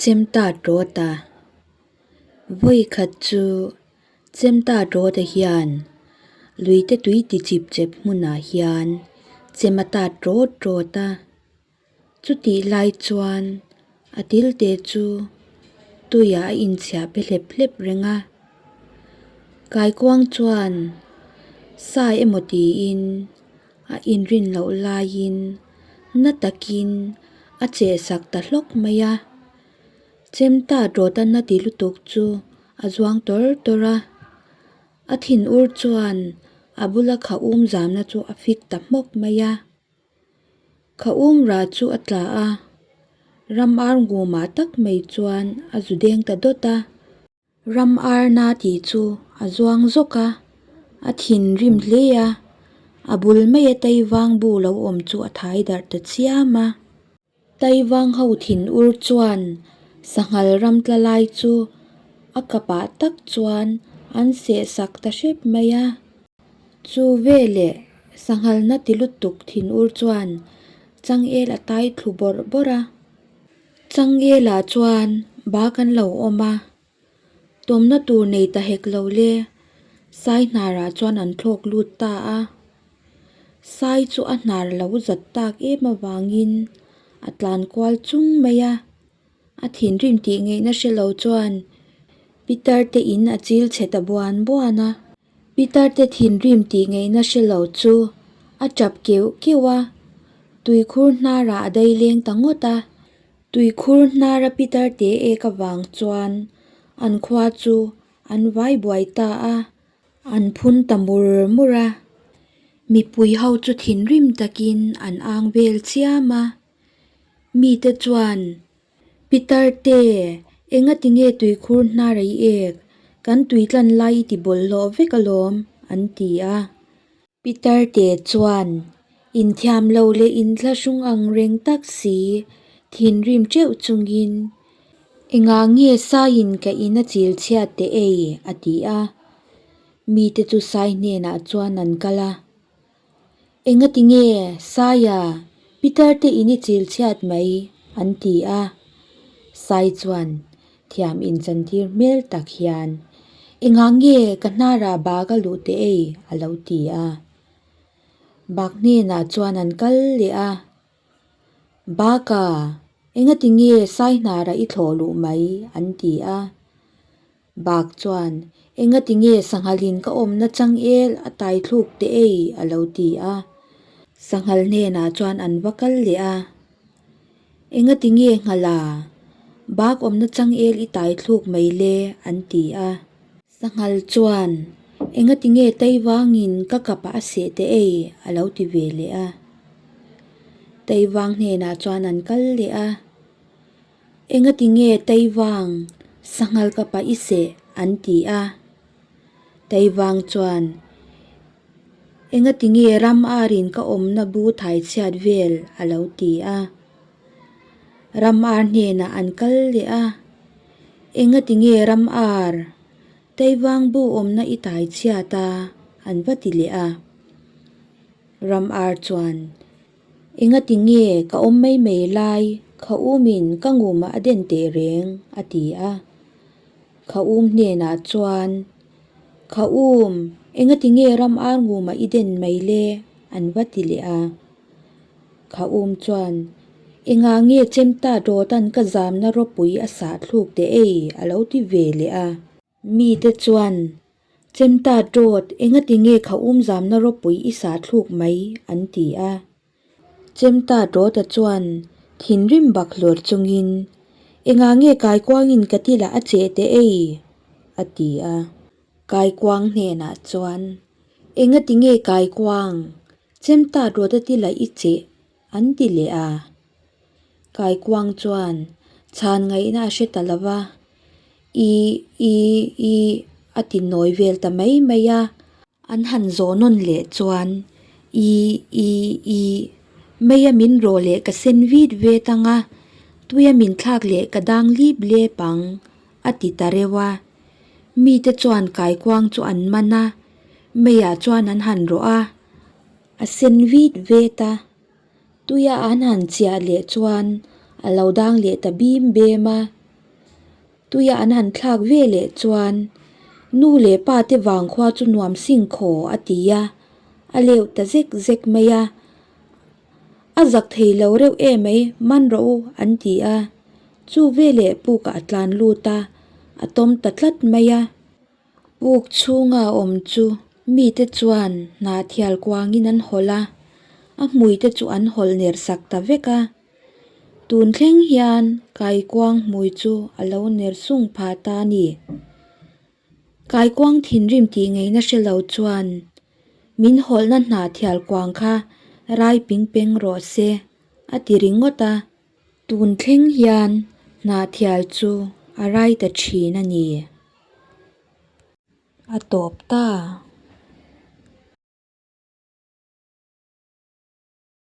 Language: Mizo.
Chemtatrawta Vawi khat chu Chemtatrawta hian luite tui ti chip chep hmunah hian chem a tat rawt rawt a. Chutih lai chuan a tilte chu tuiah a inchhiah pe hlep hlep reng a. Kaikuang chuan sa emaw tiin a inrin loh laiin na takin a chehsak ta hlawk mai a. Chemta rawta na ti lutuk chu a zuang tawr tawr a. A thinur chuan a bula kha um zamna chu a fik ta hmawk mai a. Kha um rah chu a tla a, ram ar ngumah tak mai chuan a zu deng ta dawt a. Ram ar na tih chu a zuang zawk a, a thinrim hle a, a bul maia Taivang bu lo awm chu a thai darh ta chiam a. Taivang ho thin ur chuan sanghal ram tla lai chu a kapah tak chuan an seh sak ta hrep mai a. Chu veleh sanghal na ti lutuk thin ur chuan changel a tai thlu bawrh bawrh a. Changelah chuan bak an lo awm a, tawmna tur nei ta hek lo le, sai hnarah chuan an thlawk lut ta a. Sai chu a hnar lo zat tak em avangin a tlan kual chung mai a, a thinrim tih ngaihna hre lo chuan Pitar te in a chil chhe ta buan buan a. Pitar te thinrim tih ngaihna hre lo chu a tap keuh keuh a, tuikhur hnarah a dai leng ta ngawt a. Tuikhur hnara Pitar te ek avang chuan an khua chu an vai buai ta a, an phun ta mur mur a. Mipui ho chu thinrim takin an ang vel chiam a, mite chuan Pitar te, engati nge tuikhur hnar a i ek? Kan tui tlan lai i ti bawlhhlawh vek alawm, an ti a. Pitar te chuan, Inthiam lo leh inthlahrung ang reng tak si, thinrim teuh chungin, Engah nge saiin ka in a chil chhiat teh ei? a ti a. Mite chu sai hnenah chuan an kal a. Engati nge Saia, Pitar te in i chil chhiat mai? an ti a. Sai chuan thiam inchantir hmel tak hian, Engah nge ka hnarah bag a luh teh ei? a lo ti a. Bag hnenah chuan an kal leh a. Baka, engati nge Sai hnarah i thlawh luh mai? an ti a. Bak chuan, Engati nge sanghalin ka awmna changel a tai thluk teh ei? a lo ti a. Sanghal hnenah chuan an va kal leh a. Engati nge nghala bak awmna changel i tai thluk mai le? an ti a. Sanghal chuan, Engati nge Taivangin ka kapah a seh teh ei? a lo ti ve leh a. Taivang hnenah chuan an kal leh a. Engati nge Taivang, sanghal ka pah i seh? an ti a. Taivang chuan, Engati nge ram arin ka awmna bu thai chhiat vel? a lo ti a. Ram ar hnenah an kal leh a. Engati nge ram ar, Taivang bu awmna i tai chhiat a? an va ti leh a. Ram ar chuan, Engati nge ka awm mai mai lai kha umin ka ngumah a den teh reng? a ti a. Kha um hnenah chuan, Kha um, engati nge ram ar ngumah i den mai le? an va ti leh a. Kha um chuan, Engah nge chemta dawtan ka zamna ropui a sah thluk teh ei? a lo ti ve leh a. Mite chuan, Chemta dawt, engati nge kha umzamna ropui i sah thluk mai? an ti a. Chemta dawta chuan thinrim bak hlawr chungin, Engah nge kaikuangin ka tilah a cheh teh ei? a ti a. Kaikuang hnenah chuan, Engati nge kaikuang, chemta dawta tilah i cheh? an ti leh a. Kaikuang chuan chhan ngaihna a hre ta lo va, I, i, i, a ti nawi vel ta mai mai a. An han zawh nawn leh chuan, I, i, i, meia min rawh leh ka sen vit vet ang a, tuia min thlak leh ka dang lip lep ang, a ti ta reuh a. Mite chuan kaikuang chu an man a, meiah chuan an han rawh a, a sen vit vet a. Tuia an han chiah leh chuan a lo dang leh ta bim bem a. Tuia an han thlak ve leh chuan nu leh pa te vang khua chu nuam sing khaw a ti a, a leuh ta zek zek mai a. A zak thei lo reuh e mai, man rawh u an ti a. Chu veleh pukah a tlan lut a, a tawm ta tlat mai a. Puk chhunga awm chu mite chuan hnahthial kuangin an hawlh a, a hmuite chu an hawlh ner sak ta vek a. Tun thleng hian kaikuang hmui chu a lo ner sung phah ta a ni. Kaikuang thinrim tih ngeina hre lo chuan min hawlhna hnahthial kuang kha rai ping peng rawh se a ti ringawt a. Tun thleng hian hnahthial chu a rai ta thin a ni. A tawp ta.